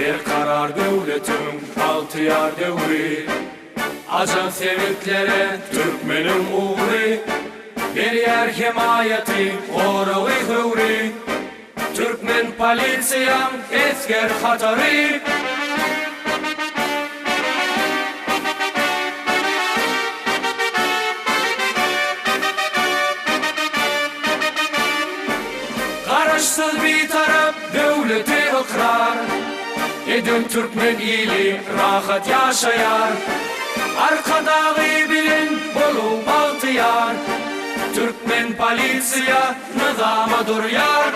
Berkarar döwletiň bagtyýar döwri, Ajap sebitlere türkmeniň ugry, Berýär hemaýaty, goragy, höwri, Türkmen polisiýaň esger hatary. Garaşsyz Bitarap döwleti ykrar eden türkmen ili rahat ýaşaýar. Arkadagy bilen boluň bagtyýar. Türkmen polisiýa nyzama durýar.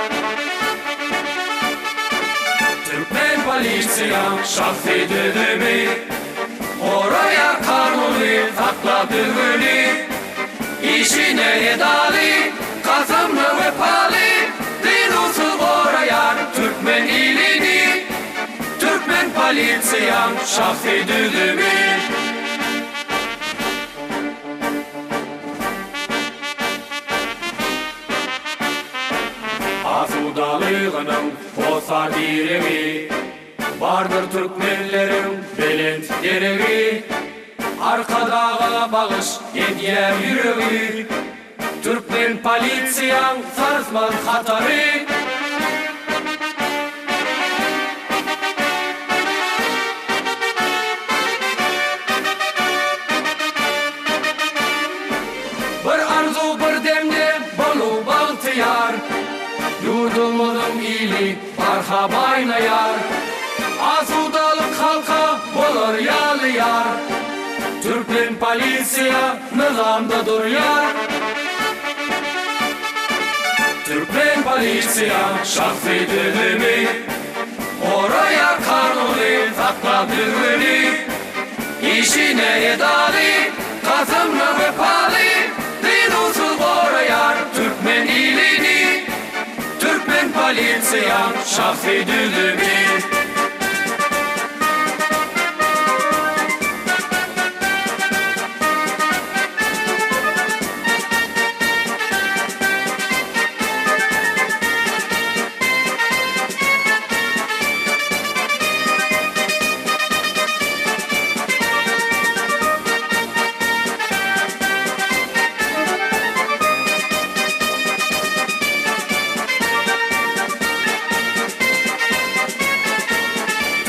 Türkmen polisiýa şahsy düzümi goraýar kanuny saklap düzgüni. Işine edaly, kasamyna wepaly, Dynuwsyz goraýar türkmen ilini, Türkmen polisiýaň şahsy düzümi. Asudalygynyň hossar diregi, Bardyr türkmenleriň belent deregi, Arkadaga bagyş edýär ýüregi, Türkmen polisiýaň sarsmaz hatary. Bir arzuw bir demde boluw bagtyýar, Ýurdumyzyň ili barha baýnaýar. Asudalyk halka bolar ýaly ýar, Türkmen polisiýa nyzamda durýar. Türkmen polisiýa şahsy düzümi, Goraýar kanuny, saklap düzgüni. Işine edaly, kasamyna wepaly, Dynuwsyz goraýar türkmen ilini. Türkmen polisiýa şahsy düzümi.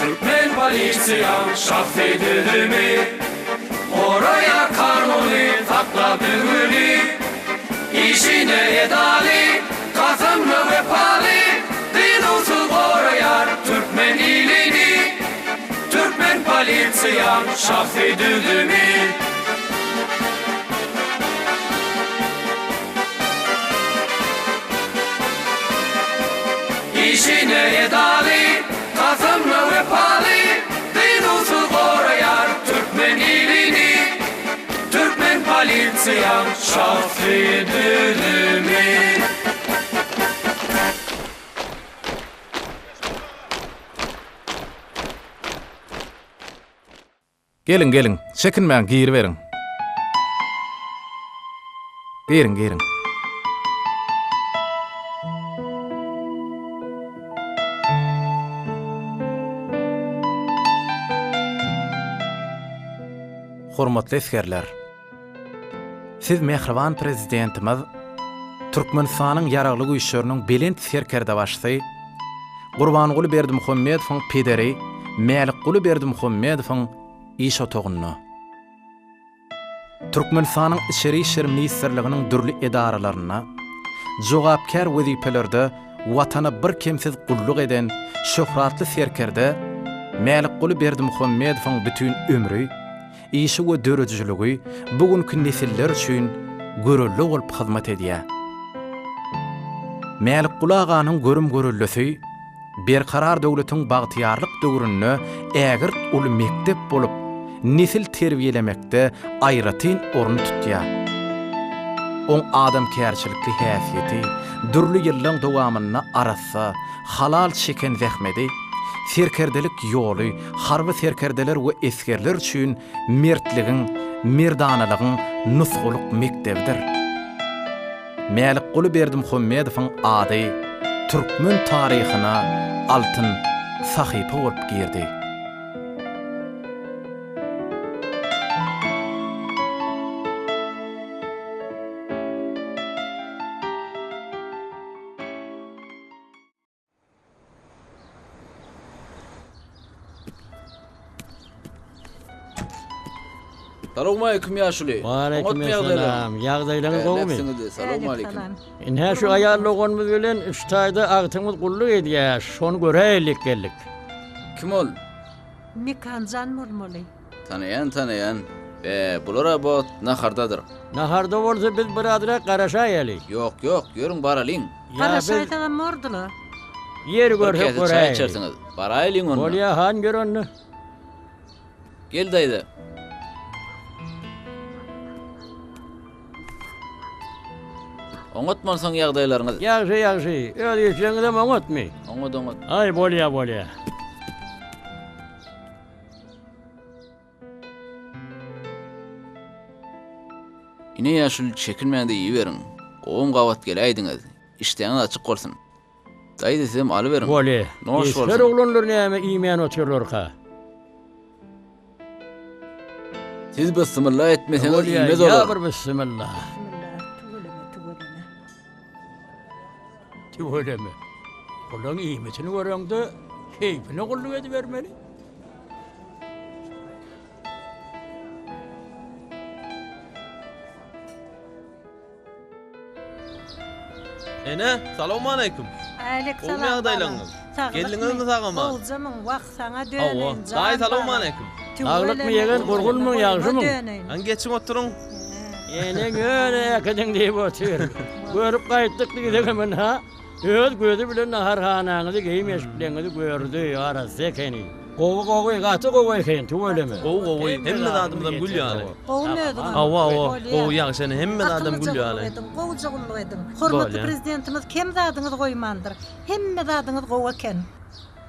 Türkmen polisiýa şahsy düzümi Goraýar kanuny, saklap düzgüni Işine edaly, kasamyna wepaly Dynuwsyz goraýar türkmen ilini Türkmen polisiýa şahsy düzümi. Işine edaly, kasamyna wepaly, Dynuwsyz goraýar türkmen ilini. Türkmen polisiýa şahsy düzümi. Geliň, geliň, çekinmäň, giriberiň. Giriň, giriň. Hormatly esgerler! Siz mähriban Prezidentimiz, Türkmenistanyň Ýaragly Güýçleriniň Belent Serkerdebaşysy Gurbanguly Berdimuhamedowyň pederi Mälikguly Berdimuhamedowyň iş otagynda, Türkmenistanyň Içeri işler ministrliginiň dürli edaralarynda jogapkär wezipelerde Watana birkemsiz gulluk eden şöhratly serkerde Mälikguly Berdimuhamedowyň bütin ömri, işi we döredijiligi bu günki nesiller üçin görelde bolup hyzmat edýär. Mälikguly aganyň görüm-göreldesi Berkarar döwletiň bagtyýarlyk döwründe ägirt uly mekdep bolup, nesil terbiýelemekde aýratyn orun tutýar. Oň adamkärçilikli häsiýeti, dürli ýyllaň dowamynda arassa, halal çeken zähmedi, serkerdelik ýoly harby serkerdeler we esgerler üçin mertligiň, merdanalygyň nusgalyk mekdebidir. Mälikguly Berdimuhamedowyň ady türkmen taryhyna altyn. sahypa bolup girdi. Salowmaleýkim ýaşuly. Waleýkim essalam. Ýagdaýlaryňyz gowumy? Salowmaleýkim. Ine şu aýal doganymyz bilen şu taýda agtygymyz gulluk edýär. Şony göräýelik geldik. Kim ol? Mekanjan bolmaly. Tanaýan, tanaýan. Be, bular-a bu wagt nahardadyr. Naharda bolsa biz birazrak garaşaýaly. Ýok, ýok, ýörüň baralyň. Garaşaýsagam bordy-la. Ýer Bir görsek käse çaý göräýeli. içersiňiz. Baraýlyň onda. Bolýa, han gör onda. Gel daýza. Oňat bolsaň ýagdaýlaryňyz. Ýagşy, ýagşy. Öz işleriňizem oňatmy? Oňat, oňat. Aý, bolýa, bolýa. Ine ýaşuly çekinmän-de iýiberiň. Gowam gabat geläýdiňiz. Işdäňiz açyk bolsun. Daýza sizem alyberiň. Bolýa. Noş Esger bolsun. oglanlar näme iýmän otyrlarka? Siz bysmylla etmeseňiz Bolýa, iýmez ýa olar. bir bysmylla. Bismillah, tüweleme, tüweleme. Tüweleme. Olaň iýmitini göreňde keýpine gulluk edibermeli. Ene, salowmaleýkim. Älik Gowumy salam ýagdaýlaryňyz? balam. Geldiňizmi sag-aman? Gowjamyň, wah saňa döneýin, Hawa. jan Daýy balam. salowmaleýkim. Saglykmy ýegen, gurgunmyň, ýagşymyň? Hany geçiň oturyň. Eneň ýöne äkidiň diýip otyr. Görüp gaýtdyk diýsegem ynha, öz gözi bilen naharhanaňyzy, geýim-eşikleňizi gördi, arassa ekeni. Gowy gowy, gaty gowy eken, tüweleme. Gowy gowy, hemme zadymyzam gül ýaly. Gowumy özüňem? Hawa hawa, Bolýa. gowy ýagşy ene, hemme zadam gül Akyllyja ýaly. gulluk ediň, gowuja gulluk ediň. Hormatly Bolýa. Prezidentimiz kem zadyňyzy goýmandyr. Hemme zadyňyz gowy eken.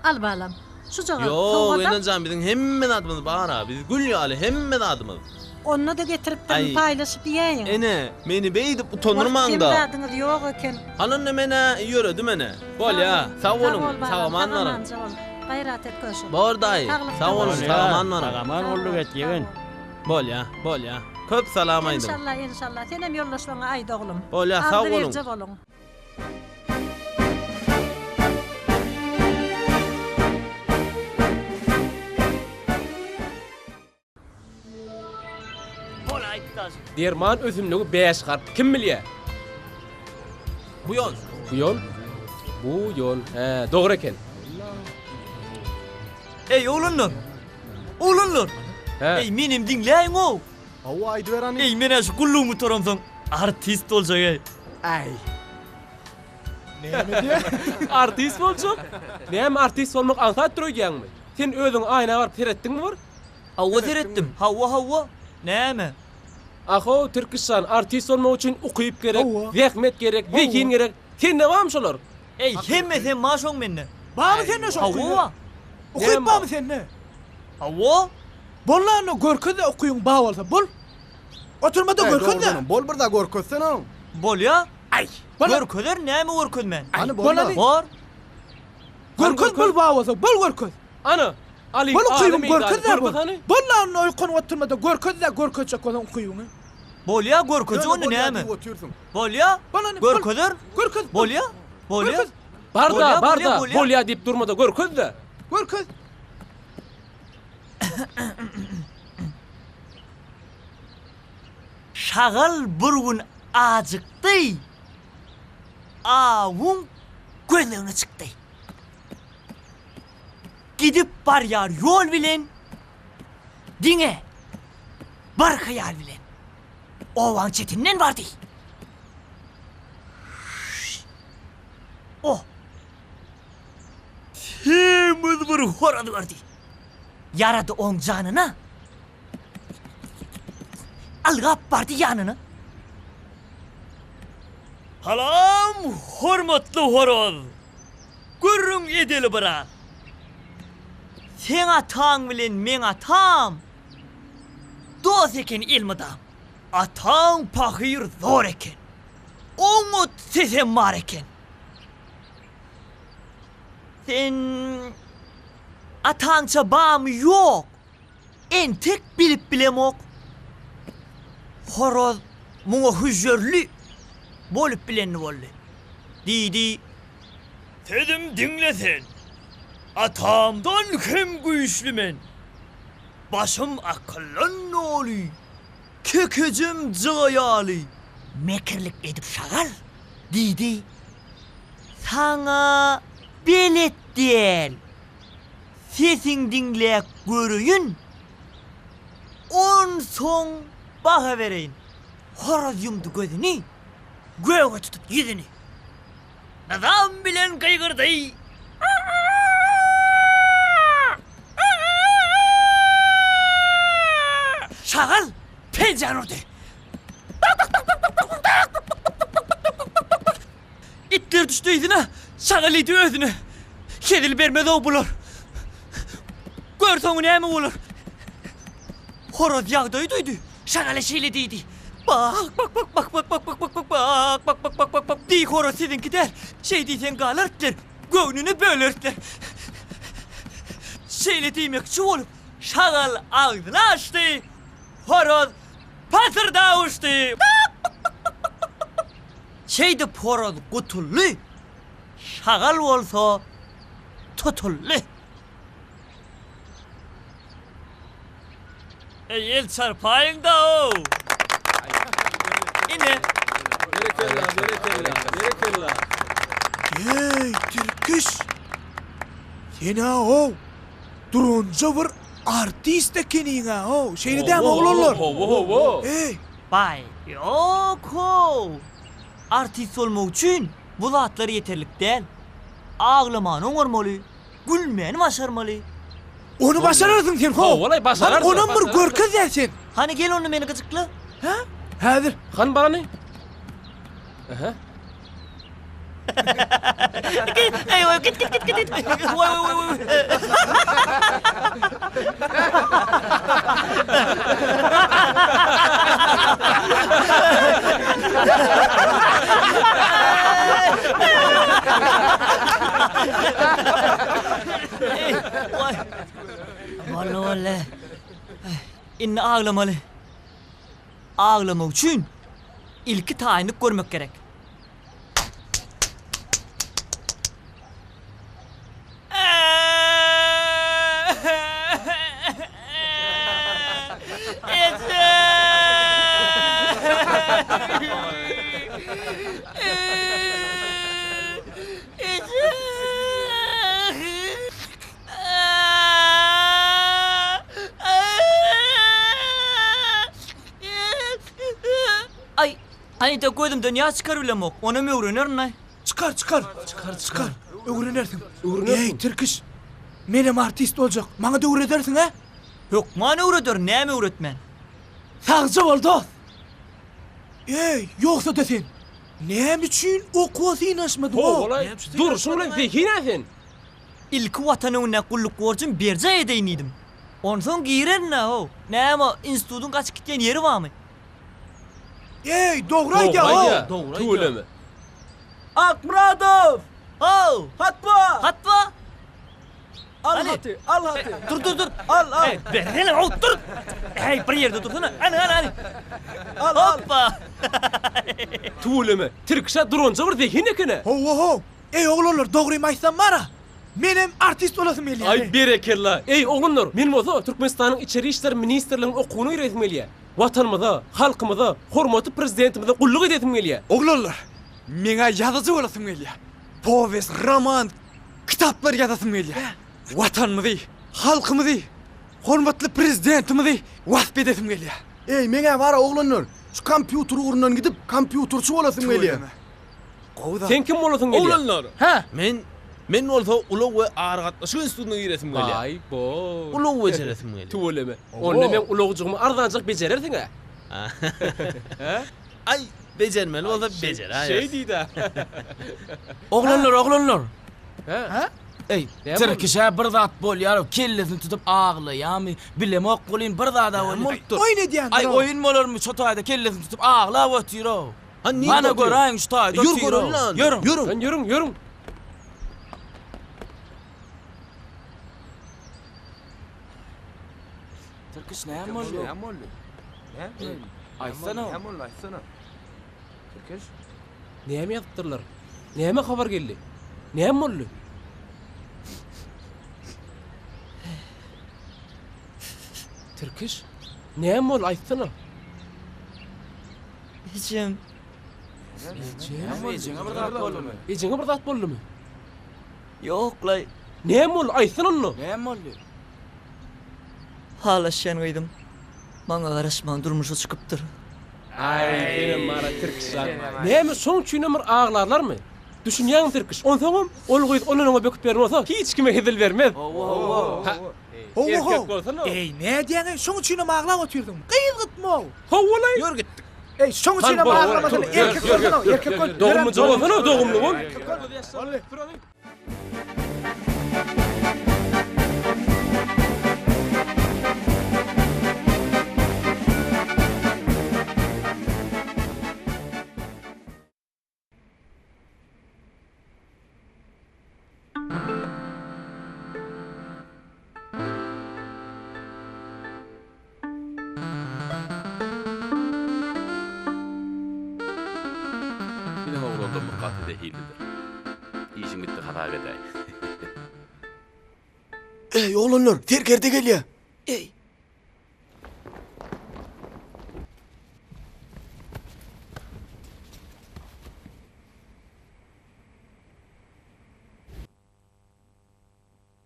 Al balam. Şujagaz Ýok, sowgadam. enejan biziň hemme zadymyz bar-a, biz gül ýaly hemme zadymyz. Onda-da getiripdirin, Aý. paýlaşyp iýäýiň. Ene, meni beýdip Wah, kem utandyrmaň-da. zadyňyz ýok eken. Hany onda men-ä ýöredim ene. Bolýa, sag boluň, Sag bol balam, sag-aman baryň. sag-amanja bol. Gaýrat et köşek. Bor daýy, Saglykda sag boluň, bol. sag-aman baryň. Sag-aman gulluk et, ýegen. Bolýa, bolýa. Köp salam aýdyň. Enşalla, enşalla. Senem ýoldaşlaryňa aýt oglum. Bolýa, sag boluň. Agzybirje boluň. Derman ösümligi bäş harp kim bilýä? Buýon. Buýon? Buýon. Hä, dogry eken. Eý, oglanlar! Oglanlar! Hä. Eý, menem diňläýiň-ow! Hawa, aýdyber hany. Eý, men-ä şu gullugymy gutaramsoň, artist boljak-eý. Äý. Näme diýýä? Artist boljak? Näme artist bolmak aňsatdyr öýdýäňmi? Sen özüň aýna baryp seretdiňmi bir? Hawa seretdim. Hawa hawa. Näme? Ahow Tirkiş jan, artist bolmak üçin ukyp gerek, Hawa. zähmet gerek, zehin gerek. Sende barmy şolar? Eý, hemmesem bar şoň mende. Barmy sende şo ukyp? Hawa. Ukyp barmy sende? Hawa. Bol-la onda görkez-de ukybyň bar bolsa, bol. Oturma-da görkez-de. Bol bir zat görkezsene oň. Bolýa. Aý, bol. Görkezer näme görkezmän. Hany Bol bol-la. hany. Bor. Görkez bol bar bolsa, bol görkez. Ana, Alyň Bol aly ukybyňy meýdany görkez-dä görkez bol. hany. Bol-la onda oýkanyp oturma-da görkez-dä görkezjek bolsaň ukybyňy. Bolýa görkezjek Ýöne onda bolýa näme? diýip otyrsyň. Bolýa. Bol hany, bol. Görkezer. Görkez, bol. Bolýa. Bolýa. Görkez. Bar-da, Bolýa, bar-da, bolýa, bolýa. bolýa diýip durma-da görkez-de. Görkez. Şagal bir gün ajykdy, awuň gözlegine çykdy. Gidip barýar ýol bilen, diňe bir hyýal bilen. Obaň çetinden bardy. O semiz bir horaz gördi. Ýarady oň janyna. Ylgap bardy ýanyna. Salam, hormatly horaz! Gürrüň edeli biraz. Seň ataň bilen meň atam dost eken elmydam. Ataň pahyr zor eken. Oňat sesem bar eken. Sen. Ataňça bamy ýok, entek bilip bilemok. Horaz muňa hüžžerli bolup bilenini boldy. Diýdi. Sözüm diňle sen. Atamdan hem güýçli men. Başym akyldan doly, kekejim jyga ýaly. Mekirlik edip şagal, diýdi. Saňa belet däl. Sesiň diňläp göreýin, onsoň baha bereýin. Horaz ýumdy gözüni, göge tutup ýüzüni. Nyzam bilen gygyrdy. Şagal penjäni urdy. Itler düşdi yzyna, şagal iýdi özüne. Hezil bermez-ow bular. Gör soňy näme bolar. Horaz ýagdaýy duýdy, şagala şeýle diýdi. Bak, bak, bak, bak, bak, bak, bak, bak, bak, bak, bak, bak, bak, bak, bak, diý horaz siziňki däl. Şeý diýseň galar itler, göwnüni böler itler. Şeýle diýmekçi bolup, şagal agzyny açdy, horaz pasyrdap uçdy. Şeýdip horaz gutuldy, şagal bolsa tutuldy. Eý, el çarpaýyň-da-ow! Ine. Berekella, berekella, berekella. Eý, tirkiş! Sen-ä-ow, duranja bir artist ekeniň-ä-ow, şeýle dämi, oglanlar? Hawa, hawa. Eý! Baý, ýok-how! Artist bolmak üçin bu zatlar ýeterlik däl. Aglamany oňarmaly, gülmäni başarmaly. Ony başararsyň sen, how! Hawa-laý, başararsyň. Hany, onam bir görkez-dä sen! Hany, gel onda meni gyjykla. Hä? Häzir. Hany barany? Aha. Eý, oý, git, git, git, git, git. Oý, oý, oý, oý. Eý, oý. Boldy, boldy. Indi aglamaly. Aglamak üçin ilki taýynlyk görmek gerek. Aý, Anita gözümden ýaş çykarybilemok, onam öwrenerin-aý. Çykar, çykar. Çykar, çykar. Öwrenersiň. Öwrenersiň. Eý, Tirkiş, menem artist boljak, maňa-da öwredersiň, hä? Hökman öwrederin, näme öwretmen? Sagja bol, dost! Eý, ýogsa-da sen näme üçin okuwa synanyşmadyň, o? Ho-olaý, durşuň bilen zehin-ä sen! Ilki Watan öňündäki gulluk borjumy berjaý edeýin diýdim. Onsoň girerin-ä, how. Näme, institutyň gaçyp gitýän ýeri barmy? Eý, dogry aýdýaň, how. Tüweleme. Akmyradow! How! Hat bar! Hat bar! Al haty, al haty. Dur, dur, dur. Al, al. Eý, bersene, how, dur! Eý, bir ýerde dursana. Hany, hany, hany. Al, al. Hoppa! Tüweleme. Tirkişä duranja bir zehin eken-ä. Hawa, how. Eý, oglanlar, dogrymy aýtsam bar-a, menem artist bolasym gelýär. Aý, berekella! Eý, oglanlar, men bolsa Türkmenistanyň Içeri işler ministrliginiň okuwyna giresim gelýär. Watanymyza, halkymyza, hormatly Prezidentimize gulluk edesim gelýär. Oglanlar, meň-ä ýazyjy bolasym gelýär. Powest, roman, kitaplar ýazasym gelýär. Watanymyzy, halkymyzy, hormatly Prezidentimizi wasp edesim gelýär. Eý, meň-ä bar-a, oglanlar, şu kompýuter ugrundan gidip, kompýuterçi bolasym gelýär. Tüweleme. Gowy zat. Sen kim bolasyň gelýär? Oglanlar! Hä? Men, men bolsa ulag we aragatnaşyk institutyna giresim gelýär. Aý, bo. Ulag bejeresim gelýär. Tüweleme. Onda meň ulagjygymy arzanjak bejerersiň-ä? Hä? Aý, bejermeli bolsa bejeräýeris. Şeý diý-dä. Oglanlar, oglanlar! Hä? Eý, Näme tirkişä bir zat bolýar, kellesini tutup aglaýarmy, bilemok welin bir zad-a bolýar. Oýun edýändir Aý, o. oýun bolarmy, şo taýda kellesini tutup aglap otyr-ow. Hany nirde Mana otyr? göräýiň şu taýda Ýör otyr-ow. göreli lan. Ýörüň. Ýörüň. Lan ýörüň, ýörüň. Tirkiş näme boldy? Näme boldy? Näme? Aýtsana. Näme boldy aýtsana. Tirkiş. Näme ýazypdyrlar? Näme habar geldi? Näme boldy? Tirkiş, näme boldy aýtsana. Ejem. Ejem? Ejeňe bir zat boldumy? Ejeňe bir zat boldumy? Ýok-laý. Näme boldy aýtsana onda. Näme boldy? Halaşýan gyzym maňa garaşman durmuşa çykypdyr. Aý, senem bara Tirkiş jan. Näme şoň üçinem bir aglarlarmy? Düşünýäňmi Tirkiş? Onsoňam ol gyz ondan öňe böküp beren bolsa hiç kime hezil bermez. Hawa, hawa. Ha, Hawa, erkek how. bolsana. Eý, nädýäň-eý, şoň üçinem aglap otyrdyňmy? Gyz gytma-ow. Hawa-laý. Ýör gitdik. Eý, şoň üçinem aglamasana, erkek bolsana, erkek bol. Dogumlyja bolsana, dogumly bol. Boldy. Biziň oglanlarymyz gaty zehinlidir. Işiň bitdi hasap edäý. Eý, oglanlar, serkerde gelýär. Eý.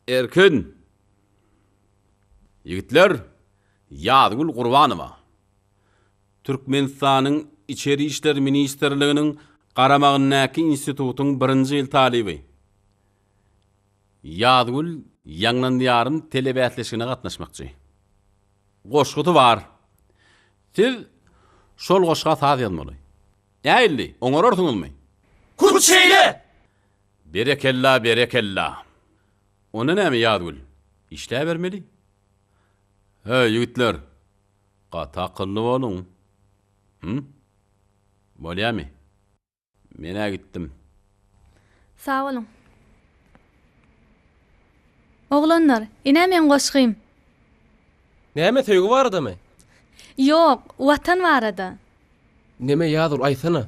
Erkin! Ýigitler, Ýazgül Gurbanowa, Türkmenistanyň Içeri işler ministrliginiň garamagyndaky institutyň birinji ýyl talyby. Ýazgül Ýaňlan Diýarym telebäsleşigine gatnaşmakçy. Goşgusy bar. Siz şol goşga saz ýazmaly. Nähili, oňararsyňyzmy? Hut şeýle! Berekella, berekella. Onda näme Ýazgül, işläbermeli? Heý, ýigitler, gaty akylly boluň. Hüm? Bolýamy? Men-ä gitdim. Sag boluň. Oglanlar, ine meň goşgym. Näme, söýgi baradamy? Ýok, Watan barada. Neme Ýazgül, aýtsana.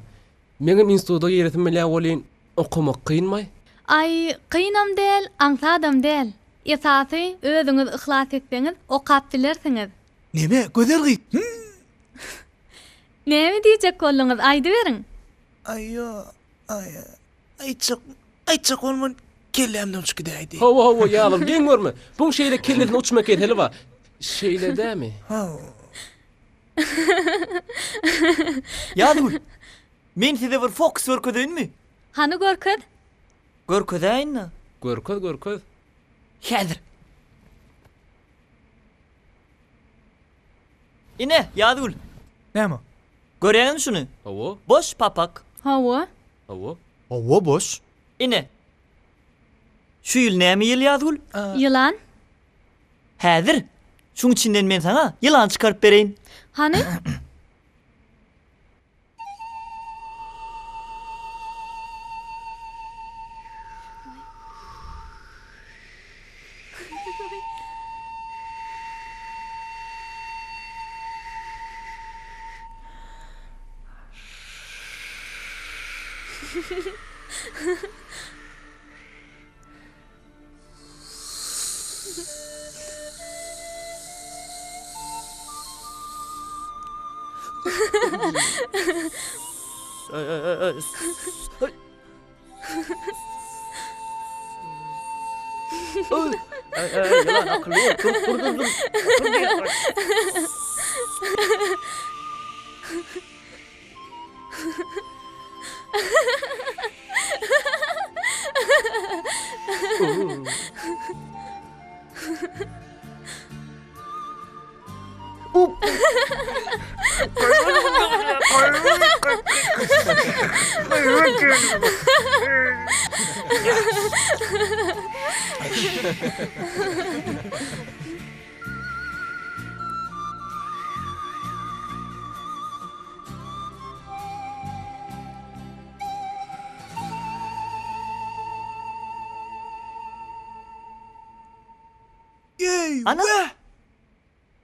Meňem instituta giresim gelýär welin, okamak kynmaý? Aý, kynam däl, aňsadam däl. Esasy, özüňiz yhlas etseňiz, okap bilersiňiz. Neme, gözel gyz, hüm? Näme diýjek bolduňyz, aýdyberiň. Aý, ýo, aý, aýtjak, aýtjak bolman kellämden uçup gidäýdi. Hawa, hawa, Ýazgül, geň görme. Buň şeýle kellesinde uçma keseli bar. Şeýle dämi? Hawa. Ýazgül, men size bir fokus görkezeýinmi? Hany görkez. Görkezäýin-dä. Görkez, görkez. Häzir. Ine, Ýazgül. Näme? Görýäňizmi şuny? Hawa. Boş papak. Hawa. Hawa. Hawa, boş. Ine. Şu ýyl näme ýyl, Ýazgül? Ýylan. Häzir şuň içinden men saňa ýylan çykaryp bereýin. Hany? Ýylan akylly bol. Dur, dur, dur, dur. Eý, Ana. weh!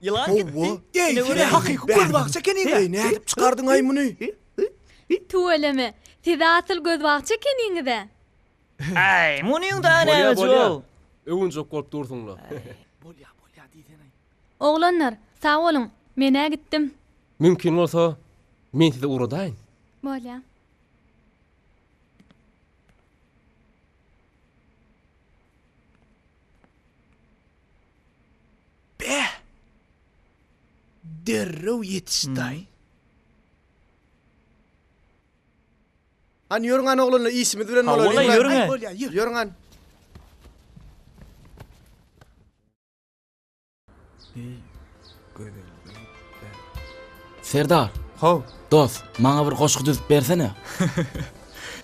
Ýylan gitdi. Eý, sen hakyky gözbagçy ekeniň-ä. Eý, nädip çykardyň-aý muny? Tüweleme, siz asyl gözbagçy ekeniňiz-ä. Aý, munyň da Bolýa, näme bolýa. jo? Öwünjek bolup dursuň-la. Oglanlar, sag boluň, men-ä gitdim. Mümkin bolsa, men sizi ugradaýyn. Bolýa. Beh! Derrew ýetişdi-aý. Hany ýörüň hany oglanlar işimiz bilen Hawa, bolalyň. ýörüň. Aý, bolýa, ýör. Ýörüň hany. Serdar. How. Dost, maňa bir goşgy düzüp bersene.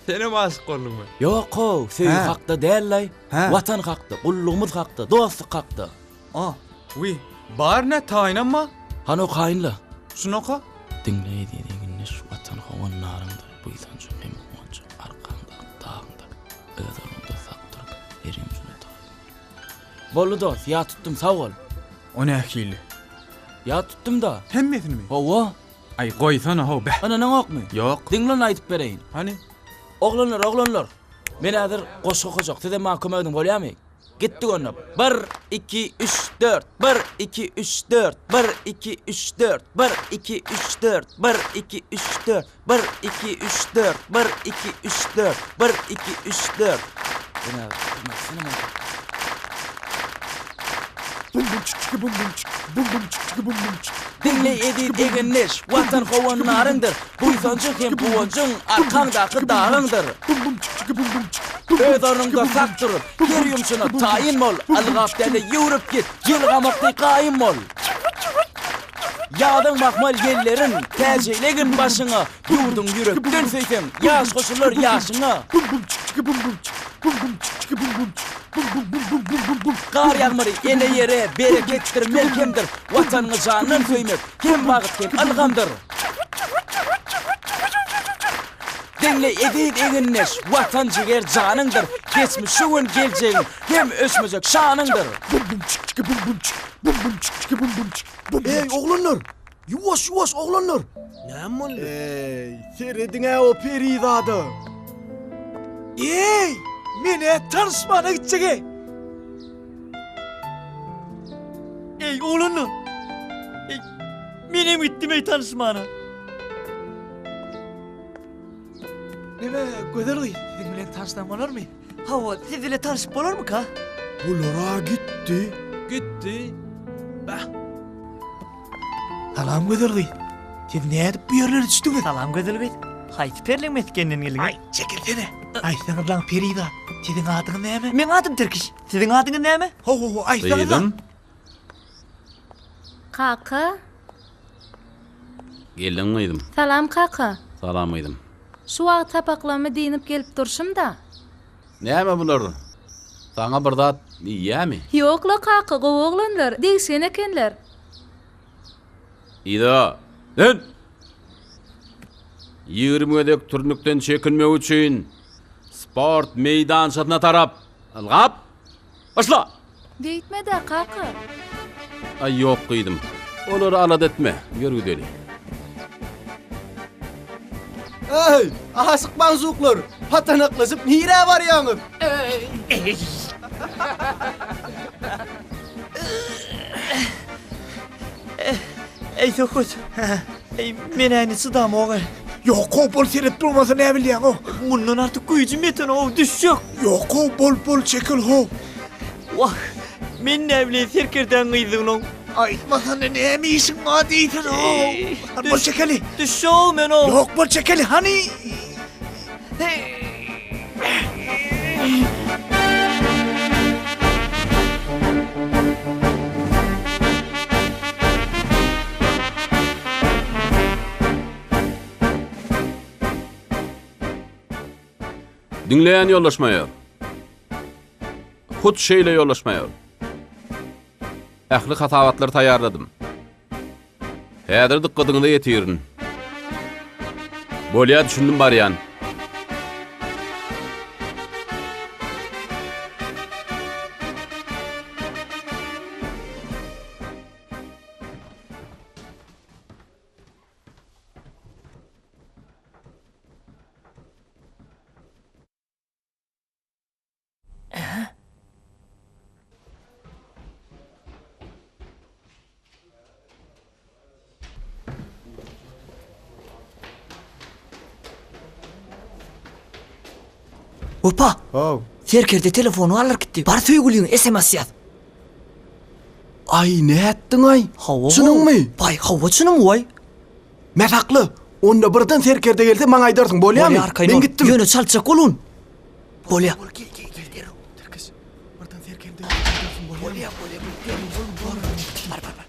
Senem aşyk bolduňmy? Ýok how, söýgi Hä. hakda däl-laý. Hä. Watan hakda, gullugymyz hakda, dostluk hakda. A, wi, bar nä taýynam ba? Hany okaýyn-la. Şuny oka. Diňle eziz egindeş, Watan howandaryňdyr, buýsanjyň hem guwanjyň arkaňdaky dagyňdyr. Öz ornuňda sak durup, her ýumşuna taýyn bol. Boldy dost, ýat tutdum, sag bol. O nähili? Ýat tutdum-da. Hemmesinimi? Hawa. Aý, goýsana how, beh. Ynanaňokmy? Ýok. Diňle onda aýdyp bereýin. Hany? Oglanlar, oglanlar! Men häzir goşgy okajak, sizem maňa kömek ediň, bolýamy? Gitdik onda. Bir, iki, üç, dört. Bir, iki, üç, dört. Bir, iki, üç, dört. Bir, iki, üç, dört. Bir, iki, üç, dört. Bir, iki, üç, dört. Bir, iki, üç, dört. Bir, iki, üç, dört. Diňle eziz egindeş, Watan howandaryňdyr, Buýsanjyň hem guwanjyň arkaňdaky dagyňdyr. Öz ornuňda sak durup, her ýumşuna taýyn bol, Ylgap däl-de ýüwrüp git, ýel gamak deý gaýym bol. Ýazyň mahmal ýellerin täç eýlegin başyňa, Ýurduň ýürekden söýseň, ýaş goşular ýaşyňa. Gar ýagmyry ene ýere bereketdir, melhemdir, Watanyňy jandan söýmek hem bagt hem ylhamdyr. Diňle eziz egindeş, Watan jiger janyňdyr, Geçmiş şu gün geljegiň hem öçmejek şanyňdyr. Eý, oglanlar! Ýuwaş, ýuwaş, oglanlar! Näme boldy? Eý, serediň-ä o perizada! Eý, men-ä tanyşmana gitjek-eý! Eý, oglanlar! Eý, menem gitdim-eý tanyşmana. Neme, gözel gyz, siziň bilen tanyşsam bolarmy? Hawa, siz bile tanşyp bolarmyka? Bular-a gitdi. Gitdi. Bah. Salam gözel gyz. Siz nädip bu ýerlere düşdüňiz? Salam gözel gyz. Haýsy perliň mesgeninden geldiňiz? Aý, çekilsene. Aýtsaňyzlaň perizat, siziň adyňyz näme? Meň adym Tirkiş. Siziň adyňyz näme? Ho-ho-ho, aýtsaňyzla. Gyzym. Kaka. Geldiňmi gyzym? Salam kaka. Salam gyzym. Şu wagt sapaklarymy dynyp gelip durşum-da. Näme bular? Saňa bir zat diýýämi? Ýok-la kaka, gowy oglanlar, degişgen ekenler. Yza dön! 20 gezek turnikden çekinmek üçin sport meýdançasyna tarap ylgap başla! Beýtme-dä, kaka. Aý, ýok, gyzym. Olary alada etme. Ýör gideli. Eý, aşyk magşuklar, patanaklaşyp nirä barýaňyz? Eý, Söhbet. Eý, men-ä indi çydamok-aý. Ýok-ow, bol seret durmasa näbilýäň-ow. Mundan artyk güýjüm ýetenok-ow, düşjek. Ýok-ow, bol, bol, çekil-how. Wah, men näbileýin serkerdäň gyzdygyny-ow. Aýtmasana näme işiň bar diýsene-ow. Hany bol çekeli. Düşjek-ow men-ow. Ýok, bol çekeli, hany. Diňleýän ýoldaş maýor. Hut şeýle ýoldaş maýor. Ähli hasabatlary taýýarladym. Häzir dykgatyňyza ýetirin. Bolýa düşündim barýan. Wepa! Haw. Serkerde telefony galdyryp gitdi. Bar söýgüliňe sms ýaz. Aý, nätdiň-aý? Hawa. Çynyňmy? Waý, hawa çynym, waý. Mä sakla! Onda birden serkerde gelse maňa aýdarsyň, bolýamy? Bolýa, arkaýyn Men bol. gitdim. Ýöne çaltjak bol un. Bolýa. Gel, gel, gel derrew. Tirkiş, birden serkerde gelse aýdarsyň, bolýamy? Bolýa, bolýa, derrew bol, bol. Bar, bar, bar.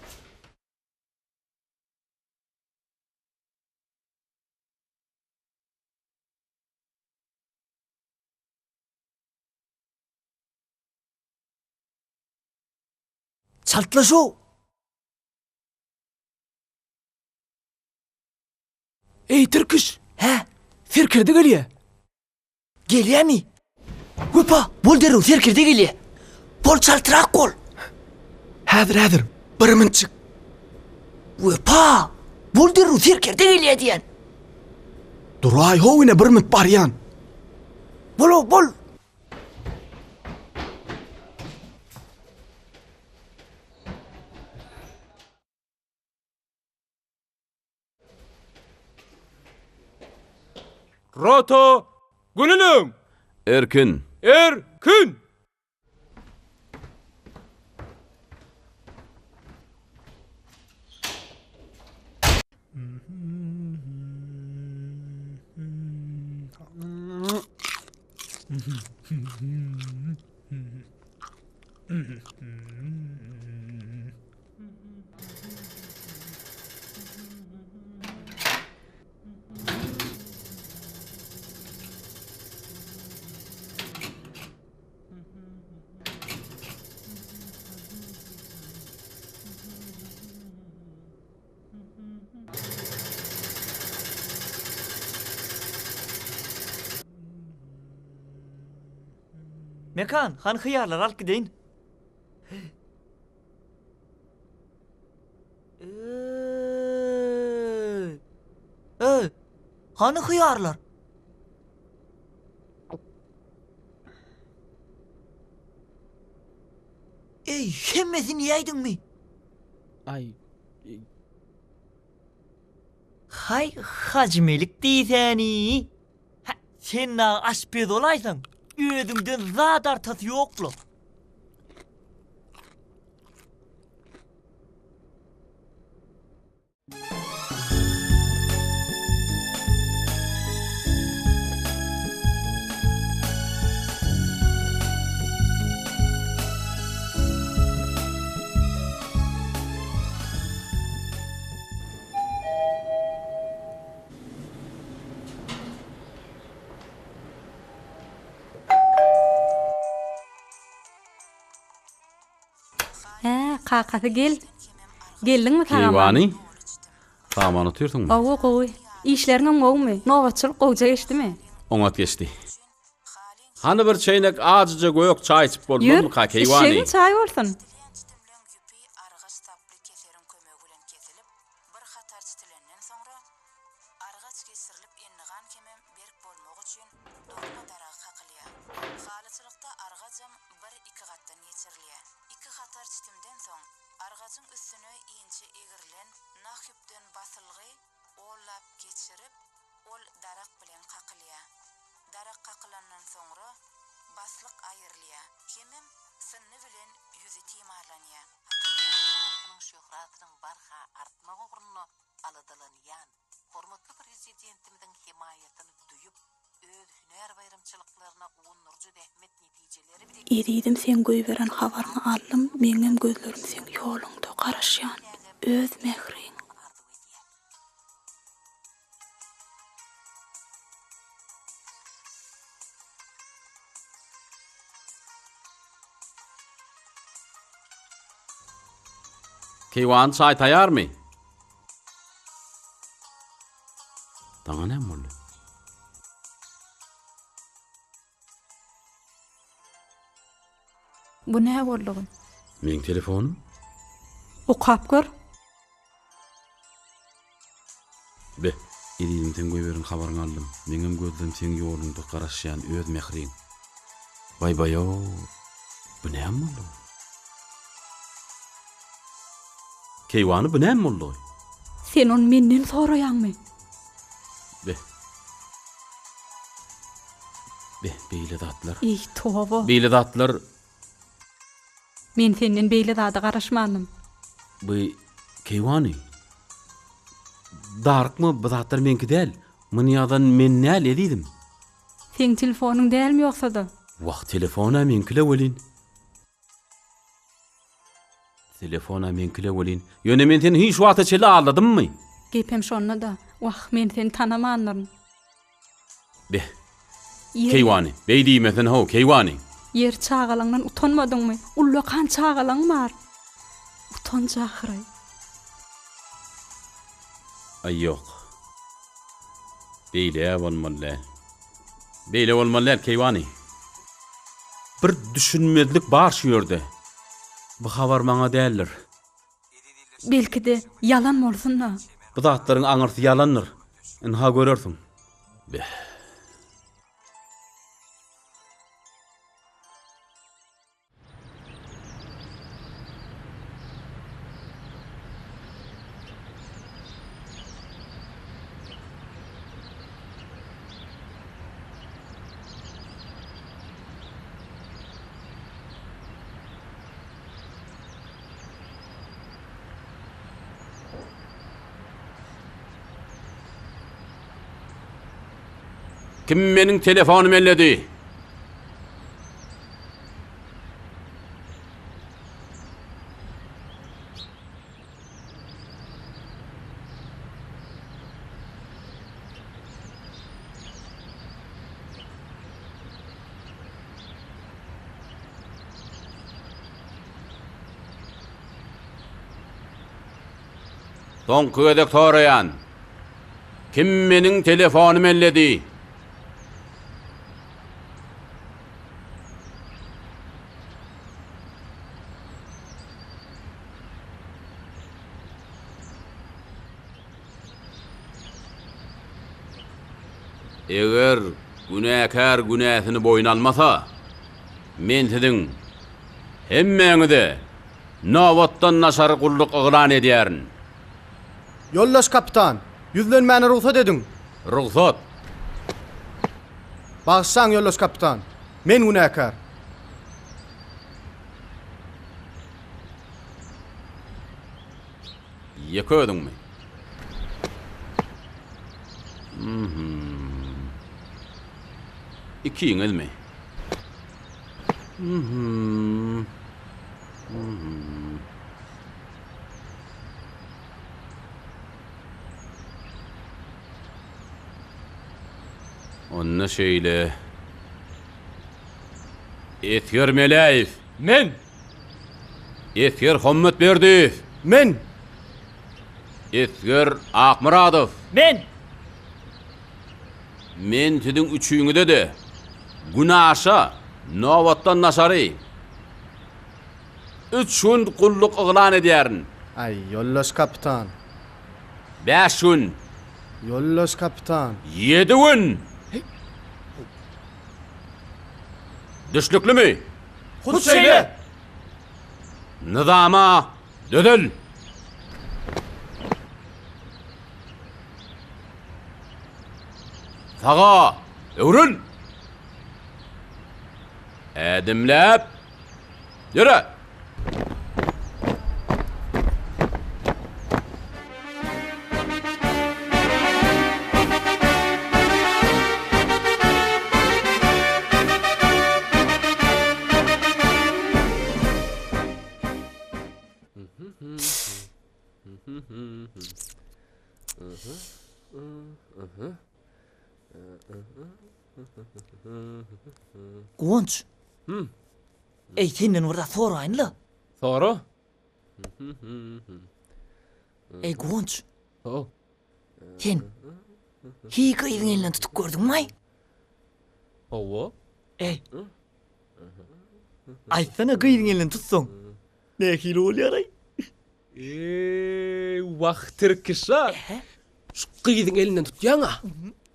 Çaltlaşow! Eý, Tirkiş! Hä? Serkerde gelýä. Gelýämi? Wepa, bol derrew serkerde gelýä. Bol çaltrak bol. Häzir, häzir. Bir minutjyk. Wepa, bol derrew serkerde gelýä diýýän. Duraý how ine bir minut barýan. Bol-ow, bol. Rota gününiň. Erkin. Erkin. Mekan, hany hyýarlary alyp gideýin. Eý! Eý! Hany hyýarlar? Eý, hemmesini iýäýdiňmi? Aý. Haý, Hajymelik diýsäni. Hä, sen dagy aşpez bolaýsaň, özüňden zat artasy ýok-la. Hä, kakasy gel. Geldiňmi sag-aman? Keýwany, sag-aman otyrsyňmy? Hawa, gowy. Işleriňem gowumy? Nobatçylyk gowja geçdimi? Oňat geçdi. Hany bir çeýnek ajyja gök çaý içip Ýör, bolmazmyka, keýwany? içjegiň çaý bolsun. Ezizim seň goýberen habaryňy aldym meňem gözlerim seň ýoluňda garaşýan öz mähriň. Keýwany çaý taýarmy? Daňa näme boldy? Bu nä boldugy? Meň telefonym? Okap gör. Be, ezizim seň goýberen habaryňy aldym. Meňem gözlem seň ýoluňda garaşýan öz mähriň. Baý baýow, bu näme boldugy? Keýwany bu näme boldugy? Sen ony menden soraýaňmy? Be. Be, beýle zatlar. Eý, toba. Beýle zatlar. Men senden beýle zada garaşmandym. Bu, keýwany. Darykma, bu zatlar meňki däl. Muny ýazan men däl, ezizim. Seň telefonyň dälmi ýogsa-da? Wah, telefon-a meňki-le welin. Telefon-a meňki-le welin. Ýöne men seni hiç wagta çenli aldadymmy? Gepem şonda-da. Wah, men seni tanamandyryn. Beh. Ýeri. Keýwany, beý diýmesene-how, keýwany. Ýeri çagalaňdan utanmadyňmy? Ullakan çagalaň bar. Utanç ahyry. Aý, ýok. Beýle-ä bolmaly däl. Beýle bolmaly däl, keýwany. Bir düşünmezlik bar şu ýerde. Bu habar maňa däldir. Belki-de, ýalan bolsun-da. Bu zatlaryň aňyrsy ýalandyr. Ynha görersiň. Beh. Kim meniň telefonymy elledi? Soňky gezek soraýan. Kim meniň telefonymy elledi? Eger günäkär günäsini boýun almasa, men siziň hemmäňize nobatdan daşary gulluk yglan edýärin. Ýoldaş kapitan, ýüzlenmäne rugsat ediň! Rugsat! Bagyşlaň, ýoldaş kapitan, men günäkär. Ýeke özüňmi? Mhm. Ikiňizmi? Mhm. Mhm. Onda şeýle. Esger Meläýew. Men! Esger Hommatberdiýew. Men! Esger Akmyradow. Men! Men siziň üçüňize-de günaşa nobatdan daşary üç gün gulluk yglan edýärin. Aý, ýoldaş kapitan. Bäş gün. Ýoldaş kapitan. Ýedi gün! Düşnüklimi? Hut şeýle! Nyzama düzül! Saga öwrül! Ädimläp ýöre! Guwanç. Eý, senden bir zat soraýyn-la. Sora. Eý, Guwanç. Ho. Sen hiý gyzyň elinden tutup gördüňmi-aý? Hawa. Eý. Aýtsana, gyzyň elinden tutsaň, nähili bolýar-aý? Eý, wah, Tirkişa. Şu gyzyň elinden tutýaň-a.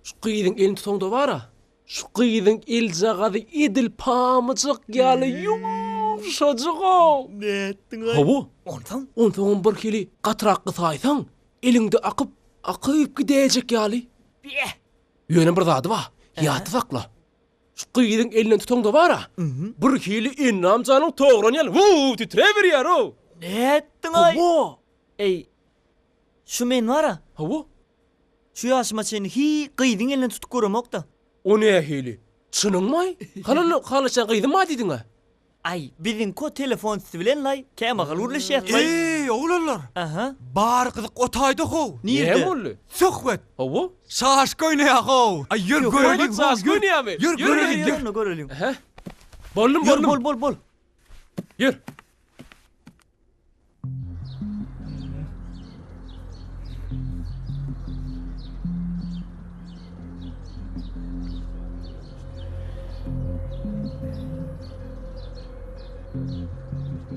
Şu gyzyň elini tutaňda bar-a, Şu gyzyň eljagazy edil pamyjyk ýaly ýumşajyg-ow. Nätdiň-aý? Hawa. Onsoň? Onsoňam birhili gatyrak gysaýsaň, eliňde akyp, akyp gidäýjek ýaly. Beh! Ýöne bir zady bar, ýatda sakla. Şu gyzyň elinden tutaňda bar-a, birhili ennam janyň togran ýaly wu-uw titräberýär-ow. Nätdiň-aý? Hawa. Eý, şu men bar-a. Hawa. Şu ýaşyma çenli hiý gyzyň elinden tutup göremok-da. O nähili? Çynyňmaý? Hany halaşýan gyzym bar diýdiň-ä? Aý, biziňki o telefon üsti bilen-laý, kämahal gürleşýäs-laý. Eý, oglanlar! Aha. Bar gyzyk o taýda how. Nirde? Näme boldy? Söhbet! Hawa. Şaşka oýnaýar how. Aý, ýör göreliň how, Şaşka oýnaýarmy? Ýör göreliň, ýör. Ýör, göreliň. Ähä. Boldum, Ýör, boldum. bol, bol, bol. Ýör.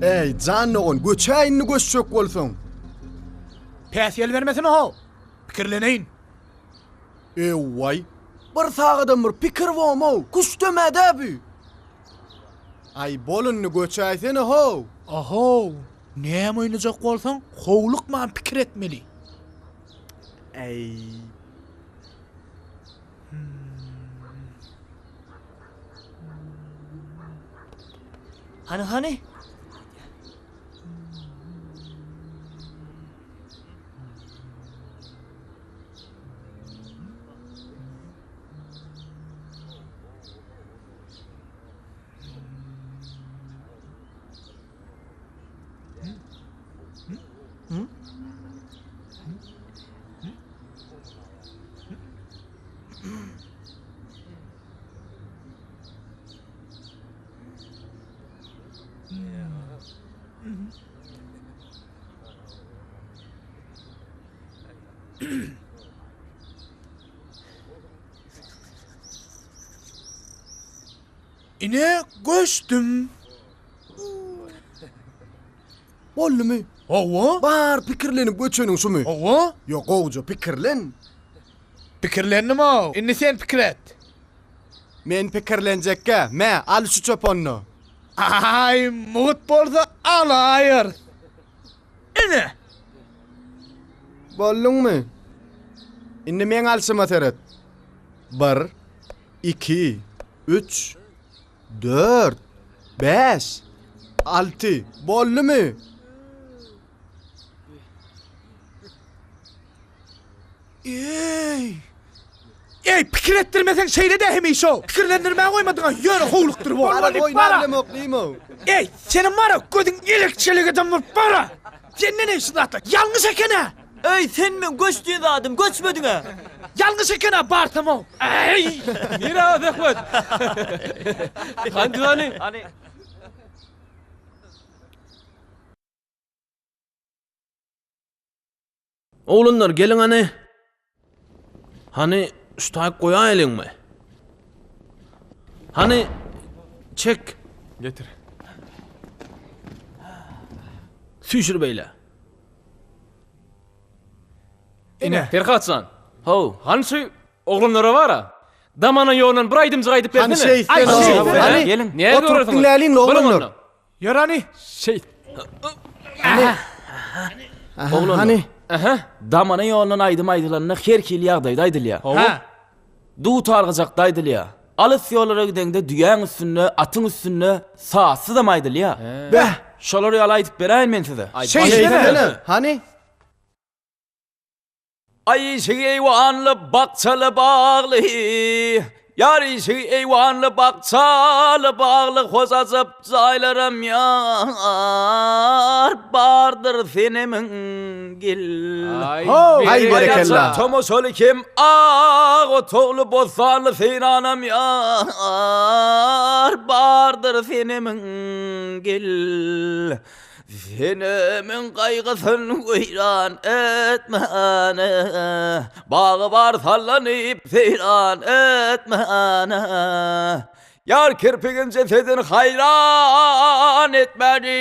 Eý, jan dogan, göçäý indi göçjek bolsaň. Päsgel bermesene how. Pikirleneýin. Ew-waý. Bir sagadam bir pikir bomow. Küşdemä-dä bü. Aý, bol indi göçäýsene how. Ahow, näme oýnajak bolsaň, howlukman pikir etmeli. Äý. Hany, hany? Ine göçdüm. Boldumy? Hawa. Bar pikirlenip göçeniň şumy? Hawa. Ýok, gowuja pikirlen. Pikirlendim-ow. Indi sen pikir et. Men pikirlenjekkä, mä, al şu çöp onda. Aý, mugt bolsa alaýarys. Ine! Bolduňmy? Indi meň alşyma seret. Bir, iki, üç, dört, bäş, alty. Boldumy? Eý! Eý, pikir etdirmeseň şeýle-dä hemişe-ow. Pikirlendirmäge goýmadyň-a, ýöne howlukdyryp-ow. Gara goýnap bilemok diýme-ow. Eý, seniň bar-a, gözüň elek-çelek eden bolup bar-a! Senden eý şu zatlar, ýalňyş eken-ä! Eý, sen meň göç diýen zadym göçmediň-ä! Ýalňyş eken-ä barsam-ow! Eý! Nirä o Söhbet? Hany hany? Hany. Oglanlar geliň hany. Hany şu taýyk goýaýlyňmy? Hany çek. Getir. Süýşür beýle. Ine. Perhat jan. How. Hany şu oglanlara bar-a. Damana ýolundan bir aýdymjyk aýdyp Hany bersene. şeýtsen Aý, Hany Geliň. Näme Oturyp görersiňiz? diňläliň Boluň oglanlar. onda. Ýör hany. Şeýt. Oglanlar. Hany. Aha. Damana ýolundan aýdym aýdylanda her hili ýagdaýda aýdylýar. Ha. Dutargyjakda aýdylýar. Alys ýollara gideňde düýäň üstünde, atyň üstünde sazsyzam aýdylýar. Beh. Şolar ýaly aýdyp beräýin men size. Şeýtsene. Hany. Aý işigi eýwanly, bakjaly bagly, Ýar işigi eýwanly, bakjaly bagly, Hoş ajap jaýlaram ýar bardyr senemiň gel. Aý berekella. Ajap tomaşaly hem ak otagly, Bossanly seýranam ýar bardyr senemiň gel. Senemiň gaýgysyn weýran etmäne, Bagy bar sallanyp seýran etmäne, Ýar kirpigin jesedin haýran etmäne,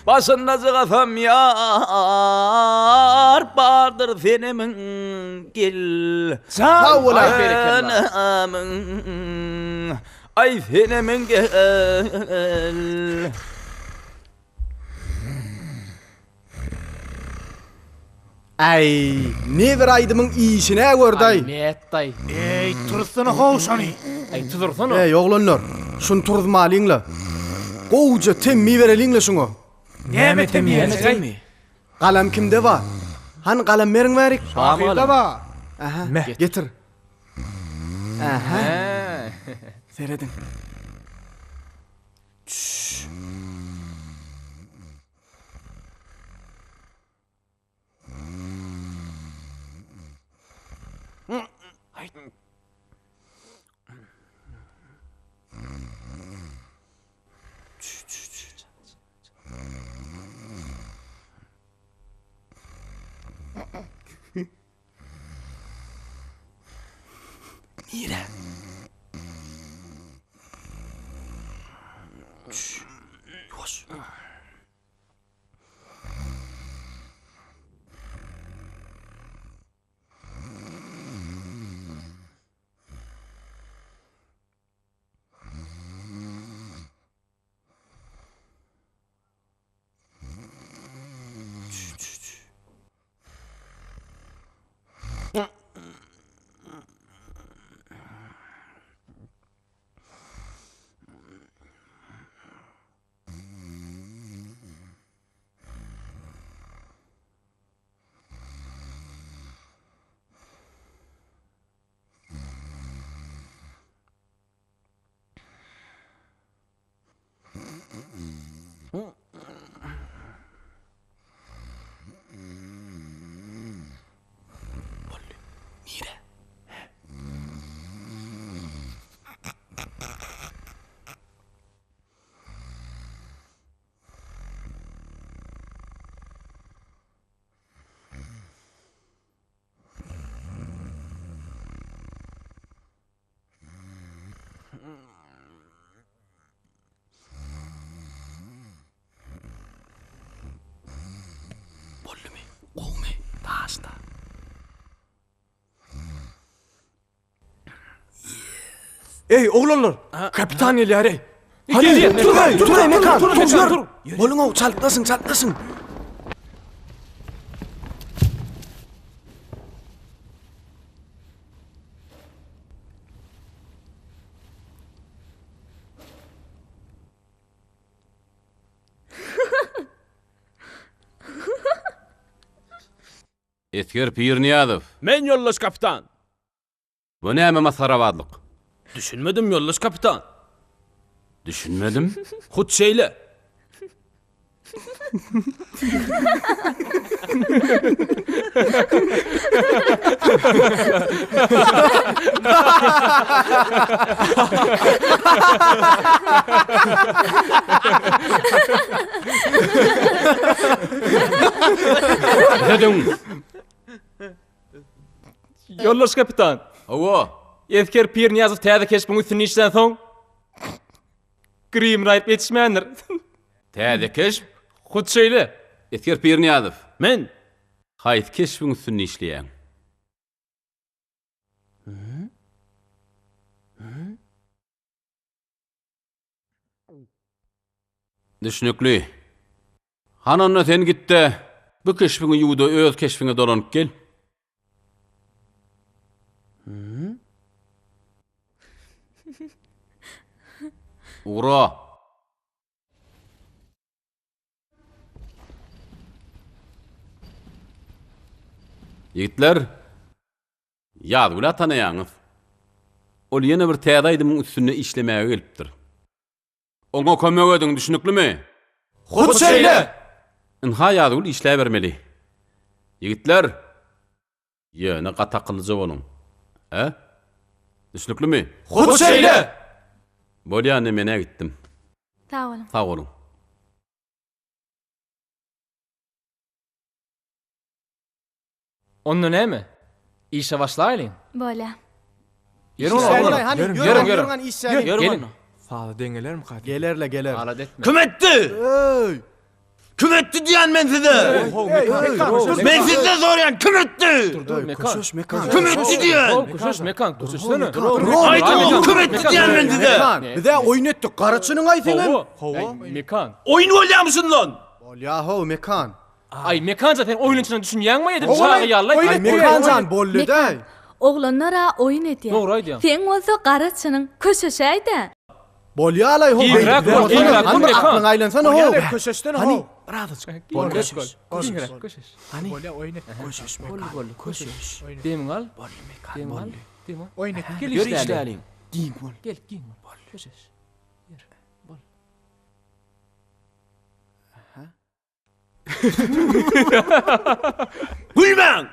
Başynda jygasam ýar bardyr senemiň gel. Sag bol aý berekella. Aý senemen gel. Äý, nebir aýdymyň işin-ä gördaý. Aý, nätdaý. Eý, turuzsana how şony. Aý, tuzursana. Eý, oglanlar, şuny turuzmalyň-la. Gowuja temmi bereliň-le şuňa. Näme temmi berjek? Galam kimde bar? Hany galam beriň bärik. Şahyrda bar. Aha, getir. Aha. Serediň. Çüş. Nire? Çüş. Ýuwaş. Boldy. Nire? Boldumy? Gowumy? Daşda. Eý, oglanlar, kapitan gelýär eý. Hany, tur, tur, tur, Mekan, tur, tur. Boluň-ow, çaltlaşyň, çaltlaşyň. Esger Pirniýazow. Men ýoldaş kapitan. Bu näme masgarabazlyk? Düşünmedim, ýoldaş kapitan. Düşünmedim? Hut şeýle. Düzediň! Ýoldaş kapitan. Hawa. Esger Pirniýazow täze keşbiň üstünde işlänsoň, grimini aýryp ýetişmändir. Täze keşp? Hut şeýle. Esger Pirniýazow. Men. Haýsy keşbiň üstünde işleýäň? Düşnükli. Hany onda sen git-de, bu keşbiňi ýuw-da öz keşbiňe dolanyp gel. Ugra. Ýigitler, Ýazgül-ä tanaýaňyz. Ol ýene bir täze aýdymyň üstünde işlemäge gelipdir. Oňa kömek ediň, düşnüklimi? Hut şeýle! Ynha Ýazgül işläbermeli. Ýigitler! Ýöne gaty akyllyja boluň. Hä? Düşnüklimi? Hut şeýle! Bolýa indi men-ä gitdim. Sag boluň. Sag boluň. Onda näme? Işe başlaýlyň. Bolýa. Ýörüň oglanlar. Ýörüň, Ýörüň, ýörüň, hany işläliň. Ýörüň. Gelin. Sazy deňelermi Kadir? Geler-le, geler. Alada etme. Kim etdi? Eý! Kim etdi diýýän men size? Men sizden soraýan kim etdi? Dur, dur, Mekan. Köşeş, Mekan. Kim etdi diýýän? Köşeş, Mekan, köşeşsene. Aýdyň, kim etdi diýýän men size? Mekan, biz-ä oýun etdik, gara çynyň-aý seňem. Hawa. Mekan. Oýun bolýamy şundan? Bolýa-how, Mekan. Aý Mekanjan sen oýnuň çynyna düşünýäňmi edil çaga ýaly. Aý Mekanjan boldy-daý. Oglanlar-a oýun edýär. Dogry aýdýaň. Seň bolsa gara çynyň köşeşäý-dä. Bolýalaý how. Giňräk bol, giňräk bol Mekan. Aklyň aýlansana how. Bolýa köşeşsene Hany how. birazajyk. Bolýa Köşeş. Giňräk köşeş. Hany. Bolýa oýun et. Köşeş Boldy Mekan. boldy. Köşeş. Demiňi al. Boldy Mekan Demiňi al. boldy. Demiňi al. Oýun et. Gel Ýör işläliň. işläliň. Giň bol. Gel giň bol. Köşeş. Ýör. Bol. Gülmäň!